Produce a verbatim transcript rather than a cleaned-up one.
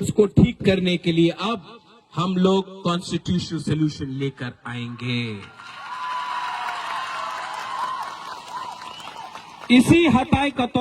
उसको ठीक करने के लिए अब हम लोग कॉन्स्टिट्यूशनल सॉल्यूशन लेकर आएंगे। इसी हटाई कतौर